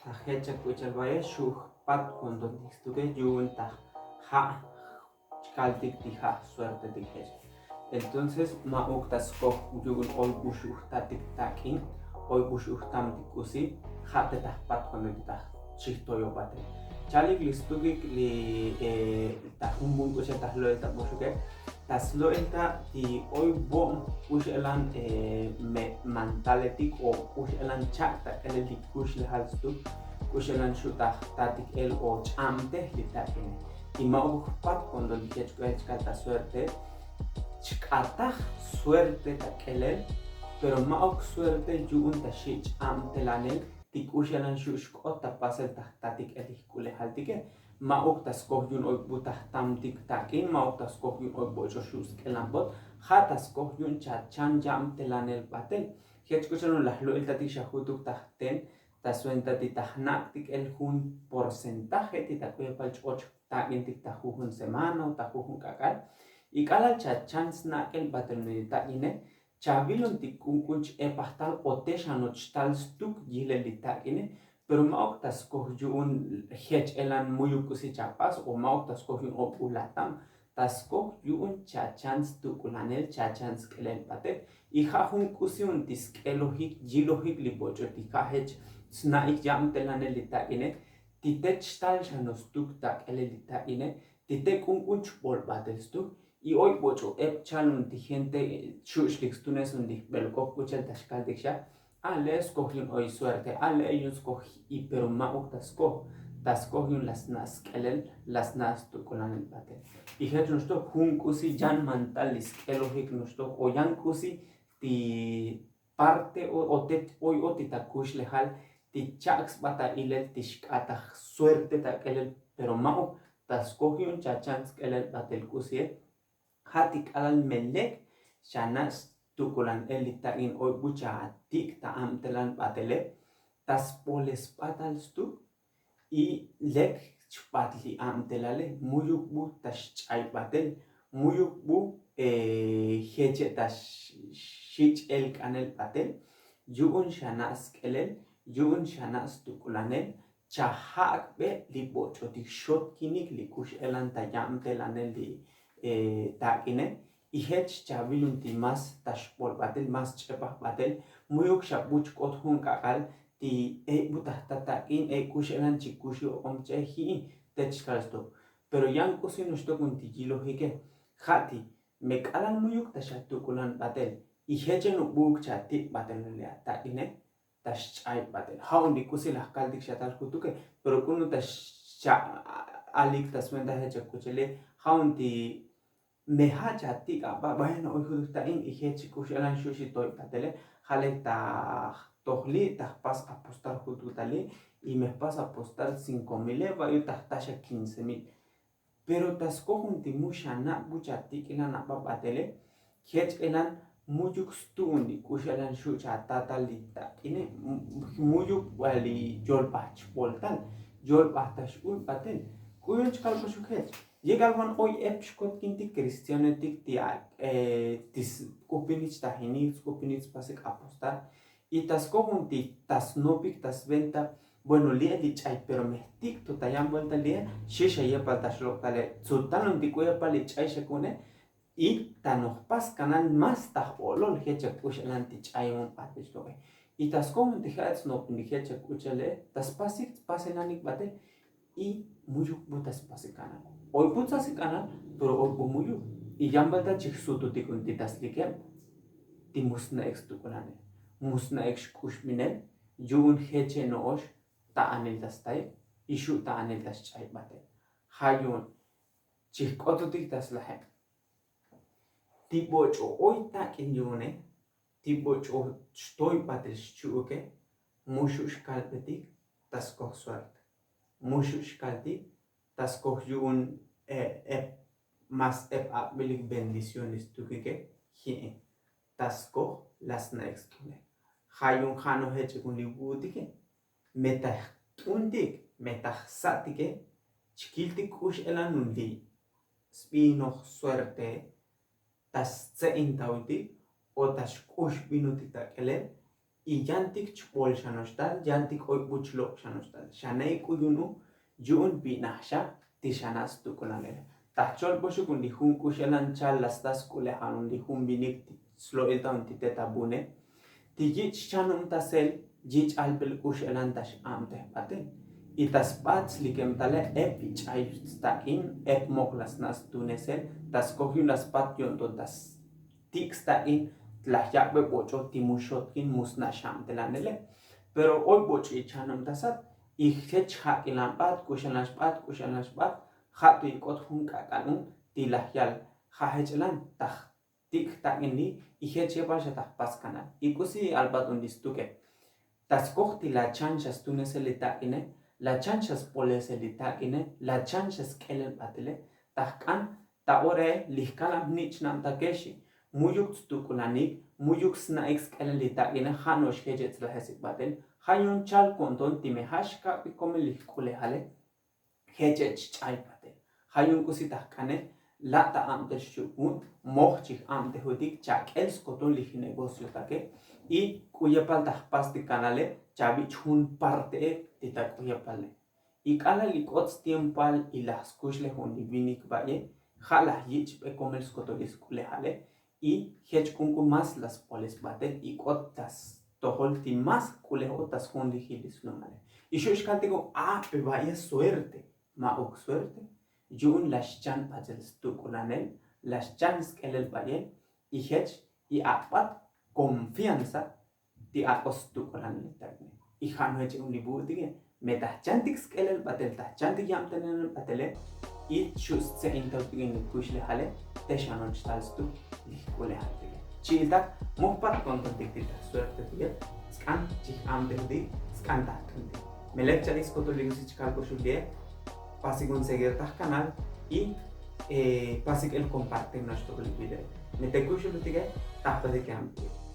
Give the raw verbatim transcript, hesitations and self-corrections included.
Ta jech chak k'uchal baye xu' jpat kontontik stuke yu'un ta ja' chkaltik ti ja' suertetik jech. Entonces ma'uk ta skoj yu'un oy bu xu' jtatik tak'in, oy bu xu' jtamtik k'usi. Ja' te ta jpat kontontik ta xijtoyobate chalik li stukik li ta jun bun k'uxel ta jlo'el ta buxuke, ta slo'el ta ti oy bo'n k'uxelan me' mantaletik o k'uxelan chak' ta k'elel li kuxlejal stuk, k'uxelan xu' ta jtatik el o ch'abtej li tak'ine. Y ma'uk jpat konton li jech k'u'el chkal ta suerte, chk'ataj suerte ta k'elel, pero ma'uk suerte yu'un ta xi' ch'abtelanel ti k'uxelan xu' xk'ot ta pasel ta jtatik el li jk'ulejaltike. Ma'uk ta skoj yu'un oy bu ta jtamtik tak'in, ma'uk ta skoj yu'un oy boch'o xu' sk'elanpot. Ja' ta skoj yu'un chachan yabtelanel batel. Jech k'uxelan laj lo'il tatik xa jutuk ta jten ta swenta ti ta jnak'tik el jun porcentaje ti ta k'u yapal ch'och tak'intik ta jujun semana o ta jujun k'ak'al. Y k'alal chachan snak'el batel li tak'ine, chavilon ti k'unk'un ch-epaj tal o te xanoch tal stuk yilel li tak'ine. Pero ma'uk ta skoj yu'un jech elan muyuk k'usi chapas o ma'uk ta skoj yu'un ok'ulatam, ta skoj yu'un chachan stuk'ulanel chachan sk'elel batel. Y ja' jun k'usi un ti sk'elojik yilojik li boch'o ti ja' jech sna'ik yabtelanel li tak'ine, ti te chtal xano stuk ta k'elel li tak'ine, ti te k'unk'un chbol batel stuk. Y oy boch'o eb chalon ti gente xu' xlik stunes un ti jbelk'oj k'uchel ta xkaltik xa. A le' skoj yu'un oy suerte, a le' yu'un skoj. Y pero ma'uk ta skoj, ta skoj yu'un la sna' sk'elel, la sna' stuk'ulanel batel. Y jech noxtok jun k'usi yan mantal li sk'elojik noxtok o yan k'usi ti parte o te oy o ti ta kuxlejal ti chak' sba ta ilel ti xk'ataj suerte ta k'elel. Pero ma'uk ta skoj yu'un chachan sk'elel batel k'usie. Ja' ti k'alal me lek xana' stuk'ulan el li tak'in oy bu chatik' ta abtelan batele, ta sbole sba tal stuk. Y lek chbat li abtelale muyuk bu ta xch'ay batel, muyuk bu jeche' ta xich' el k'anel batel. Yu'un xana' sk'elel, yu'un xana' stuk'ulanel. Chaja'akbe li boch'otik xotkinik li k'uxelan ta yabtelanel li tak'ine. Y jech chavilon ti más ta xbol batel más ch'epaj batel. Muyuk xa bu chk'ot jun k'ak'al ti ey bu ta jta tak'in ey k'uxelan chikuxi ok'om ch'e ji'i te chkal stok. Pero yan k'usi noxtok un ti yilojike. Ja' ti me k'alal muyuk ta xatuk'ulan batel y jeche' nubuk chatik' batel li atak'ine, ta xch'ay batel ja' un li k'usi laj kaltik xatal jutuke. Pero k'unu ta xalik ta sventaje chak'uchele ja' un ti me ja' chatik' aba' bueno oy jutuk tak'in y jech k'uxelan xu' xitoy batele. Ja' lek ta jtojli ta jpas apostar jutuk tali y me jpas apostar cinko mile va' yu' ta jtaxa quince mil. Pero ta skoj un ti mu xana' bu chatik'ilan aba' batele. Jech elan muyuk stu'un li k'uxelan xu' chatatal li tak'ine, muyuk ba li yolbaj chboltal yolbaj ta x'ul batel. K'u yu'un chkal ba xu' jech yek'al wan oy ep xkotkintik kristianoetik ti sk'upinik chtajinik sk'upinik tspasik apostar. Y ta skoj un ti ta snopik ta sventa. Bueno li'e li ch'ay pero me jtik' to ta yan vuelta li'e xi xa yepal ta xlok'tale tsutal un ti k'u yepal li ch'ay xa ku'une. Y ta nojpas kanal más ta j'olol jech chak'uxelan ti ch'ay un batel xlok'e. Y ta skoj un ti ja'et snopik jech chak'uxele ta spasik tspaselanik batel. Y muyuk bu ta spasik kanal oy bu ta spasik kanal. Pero oy bu muyuk y yan vuelta chijsututik un ti ta slikeb ti mu sna'ik stuk'ulanel mu sna'ik xk'uxbinel. Yu'un jeche' no'ox ta anil ta staik y xu' ta anil ta xch'ay batel. Ja' yu'un chijk'otutik ta slajeb ti boch'o oy tak'in yu'une ti boch'o xtoy batel xchu'uke. Mu xu' xkalbetik ta skoj suerte mu xu' xkaltik ta skoj yu'un ep más ep ak'bilik bendiciones tukike. Ji'i ta skoj la sna'ik sk'ine. Ja' yu'un ja' nojech'ik un li vu'utike me ta jt'untik me ta jsa'tike chkiltik k'uxelan un li sbinoj suerte ta stse'intaotik o ta xk'uxbinotik ta k'elel. Y yantik chbol xa noxtal, yantik oy buch lok' xa noxtal xane' ik'u yu'un u yu'un bi'naj xa ti xana' stuk'ulanele. Taj cholboxuk un li jun k'uxelan chal la sta sk'ulejan un li jun vinik ti slo'il ta un ti te ta bune ti yich' xchanubtasel yich' albel k'uxelan ta x'abtej batel. Y ta sbat slikebtale ep ich'ay stak'in ep mok la sna' stunesel ta skoj yu'un la sbat yo'nton ta tik' stak'in laj yak'be boch'o ti mu xotkin mu sna' xabtelanele. Pero oy boch'o ichanubtasat y jech jak'ilan bat k'uxelan xbat k'uxelan xbat ja' tu ik'ot jun k'ak'al un ti laj yal ja' jech'elan taj tik' tak'in li. Y jech yebal xa taj pas kanal ik'usi albat un li stuke ta skoj ti la chan xa stunesel li tak'ine la chan xa spolesel li tak'ine la chan xa sk'elel batele. Ta jk'an ta orae li jkalam jnich'nabtakex mu'yuk tstuk'ulanik mu'yuk sna'ik sk'elel li tak'ine ja' no'ox jechech tslajesik batel. Ja' yu'un chal ko'nton ti me ja' xkak'bi komel li jk'ulejale jechech ch'ay batel. Ja' yu'un k'usi ta jk'ane la' ta abtel xchuk'un moj chij abtejutik chak'el skoton li jnegocio take. Y k'u yepal ta jpas ti kanale chavich' jun parte'e ti ta k'u yepale. Y k'alal ik'ot stiempal y laj skuxlej un li vinik ba'ye ja' laj yich'be komel skoton li sk'ulejale. Y jech k'unk'u más la spoles batel ik'ot ta stojol ti más k'ulej o ta sjun li jil li slumale. Y xu' xkaltik un a pe ba'ye suerte ma'uk suerte yu'un la xchan batel stuk'ulanel la xchan sk'elel ba'ye. Y jech y ak'bat konfianza ti ak'o stuk'ulanel tak'ine. Y ja' no jech un li bu'utike me ta jchantik sk'elel batel ta jchantik yabtelanel batele y xu' stse'intaw tik'in li kuxlejale te xanoch tal stuk li jk'ulejal tike. Chi'iltak moj pat kontontik ti ta suerte tike sk'an chij abtejutik sk'an ta jk'antik. Me lek cha'ik skoton li kuxlejal koxul lie pasik un seguir ta jkanal y pasik el kompartir noxtok li video. Me te kuxulutike ta jpatik yabtejutik.